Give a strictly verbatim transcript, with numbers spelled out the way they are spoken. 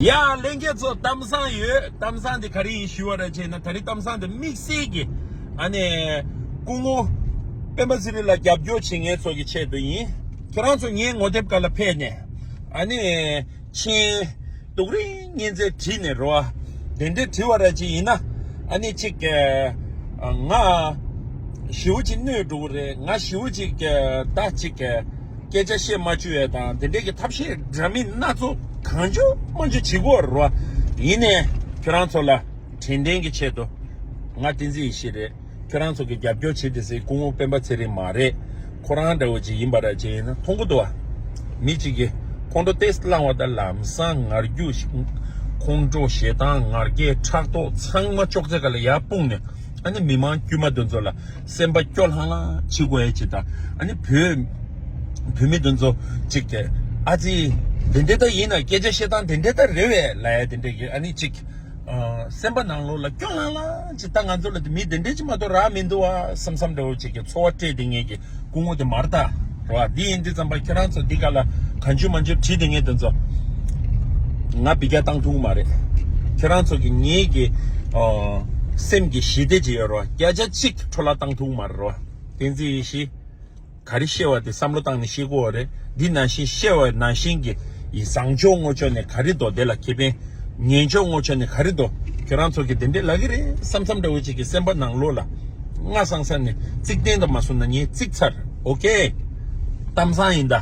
ཡ་ལྷན་རྒྱས་ཚོ། གཏམ་བཟང་ཡོད། གཏམ་བཟང་དེ་ག་རེ་ཡིན་ཞུ་བ་ར་བྱས་ན། ད་རེས་གཏམ་བཟང་དེ་དམིགས་བསལ་གྱི་ཨ་ནི་སྐུ་ངོ་སྤེན་པ་ཚེ་རིང་ལ་རྒྱབ་སྐྱོར་བྱེད་མཁན་ཚོ་གི་ཆེད་དུ་ཡིན། ཁྱེད་རང་ཚོ་ངའི་ངོ་དེབ་སྒང་ལ་ཕེབས་ནས་ཨ་ནི་མཆན་སྡུག་རུས་ཉེས་འཛུགས་བྲིས་ནས་རོ། དེ་འདྲས་བྲིས་བ་ར་ཅིག་ཡིན་ན། ཨ་ནི་ཅིག་ང་ཞེ་པོ་ཅིག་གནོད་འགྲོ་གི་རེད། ང་ཞེ་པོ་ཅིག་ད་ཅིག་སྐད་ཆ་བཤད་མ་བཅུག་ཡས་དང་དེ་འདྲས་ཀྱི་ཐབས་ཤེས་འདྲ་མིན་སྣ་ཚོགས་གང་བྱུང་མང་བྱུང་བྱེད་ཀྱི་ཡོད་རེད་བ། ཡིན་ནའི་ཁྱོད་རང་ཚོ་ལ་དྲན་རྟེན་གྱི་ཆེད་དུ། ང་བསྟན་འཛིན་ཡེ་ཤེས་རེད། ཁྱོད་རང་ཚོ་གི་རྒྱབ་སྐྱོར་བྱེད་དེ་ཟེར་སྐུ་ངོ་སྤེན་པ་ཚེ་རིང་མ་རེད། ཁོ་རང་འདྲ་བོ་ཅིག་ཡིན་པ་ར་ཅིག་ཡིན་ན་མཐོང་གི་འདུག་བ། མི་གཅིག་གིས་ཁོང་ཁྲོ་ཏོག་ཙམ་བསླངས་པ་དང་ལམ་སང་ངར་སྐྱུག་ཁོང་ཁྲོ་ཞེ་སྡང་ངར་སྐད་ཕྲག་དོག་ཚང་མ་ཅོག་ཙེ་སྒང་ལ་ཡར་སྤུངས་ནས་ཨ་ནི་མི་མང་དཀྱུས་མ་དེ་ཚོ་ལ་སེམས་པ་སྐྱོ་ལྷང་ལྷང་བྱེད་དགོས་ཡས་ཅིག་དང་། ཨ་ནི་བོད་བོད་མི་དེ་ཚོ་ཅིག་གིས་ཨ་ཙི་འདི་འདྲས་ད་ཡིན་ན་སྐད་ཆ་བཤད་སྟངས་འདི་འདྲས་ད་རེད་བས་ལབ་ཡས་དེ་འདྲས་ཀྱི་ཨ་ནི་ཅིག་ཨ། སེམས་པ་ནང་ལོགས་ལ་སྐྱོ་ལྷང་ལྷང་ཅིག་ད་ང་ཚོ་ལ་དེ་མི་དེ་འདྲས་ཅིག་མ་གཏོགས་རག་མི་འདུག་བ་བསམ་བསམ་འདྲ་བོ་ཅིག་གི་ཚོར་བ་སྤྲད་དེ་ངེད་ཀྱི་སྐུ་ངོ་དེ་མ་རེད་ད། རེད་བ། འདི་ཡིན་དུས་ཙམ་པ་ཁྱེད་རང་ཚོ་འདི་ག་ལ་གང་བྱུང་མང་བྱུང་བྲིས་དེ་ངེད་དེ་ཚོ་ང་འབུད་རྒྱག་བཏང་ཐུབ་ཀྱི་མ་རེད། ཁྱེད་རང་ཚོ་གི་ངེད་ཀྱི་ཨ། སེམས་ཀྱི་ཞི་བདེ་ཅིག་ཡོད་རེད་བ། བརྒྱ་ཆ་གཅིག་འཕྲོ་བརླག་བཏང་ཐུབ་ཀྱི་མ་རེད་བ། བསྟན་འཛིན་ཡེ་ཤེས། ག་རེ་བཤད་པ་དེ་བསམ་བློ་བཏང་ནས་བཤད་དགོས་པ་རེད། འདི་ནང་བཞིན་བཤད་པ་ནང་བཞིན་གྱི་ཡི་བཟང་ཕྱོགས་ངོ་ཕྱོགས་ནས་ག་རེ་འདུག་དེ་ལ་ཁེ་ཕན། ངན་ཕྱོགས་ངོ་ཕྱོགས་ནས་ག་རེ་འདུག་ཁྱོད་རང་ཚོ་གི་དེ་འདྲས་ལབ་ཀྱི་རེད་བསམ་བསམ་འདྲ་བོ་ཅིག་གི་སེམས་པ་ནང་ལོགས་ལ་སྔ་སང་སང་ནས་ཚིག་བསྟན་དང་མ་སོང་ན་ངས་ཚིག་ཚར། ཨོ་ཀེ། གཏམ་བཟང་ཡིན་ད།